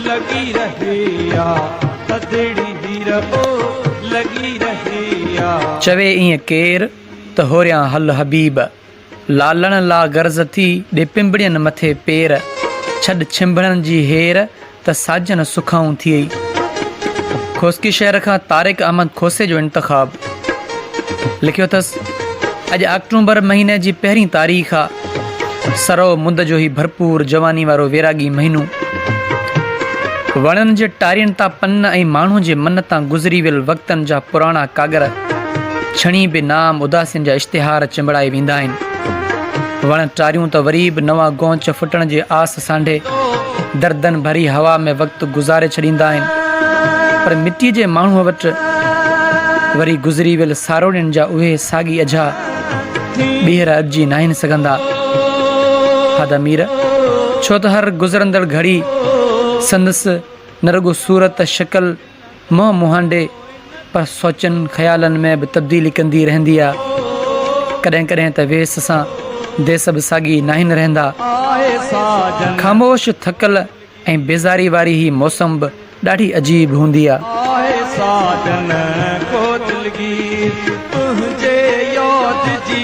لڳي رهي آ ٿڌڙي هير او لڳي رهي آ. چوي ائين ڪير ته هوريان هل حبيب. لالڻ لا غرض ٿي ڏي پنبڻين مٿي پير، ڇڏ ڇنڀڻن جي هير ته ساجن سکائون ٿئي. کوسڪي شهر کان طارق احمد کوسي جو انتخاب. لکيو اٿس، اڄ آڪٽومبر مهيني جي پهرين تاريخ آ. سرء مند جو هي ڀرپور جواني وارو ويراڳي مهينو. وڻن جي ٽارين تان پن ۽ ماڻهو جي من تان گذري ويل وقتن جا پراڻا ڪاڳر ڇڻي به نام اداسين جا اشتهار چنبڙائي ويندا آهن. وڻ ٽاريون ته وري به نوان گونچ ڦٽڻ جي آس سانڍي دردن ڀري هوا ۾ وقت گذاري ڇڏيندا آهن پر مٽي جي ماڻهوء وٽ وري گذري ويل ساروڻين جا اهي ساڳي اجها ٻيهر اڏجي ناهن سگهندا. هادا مير، ڇو ته هر گذرندڙ گهڙي سندس نه رڳو صورت، شڪل، منهن مهانڊي پر سوچن، خيالن ۾ به تبديلي ڪندي رهندي آ. ڪڏهن ڪڏهن ته ويس سان ديس به ساڳي ناهن رهندا. خاموش، ٿڪل ۽ بيزاري واري هي موسم به ڏاڍي عجيب هوندي آ. آهي ساجن ڪو دلگير تنهنجي ياد جي.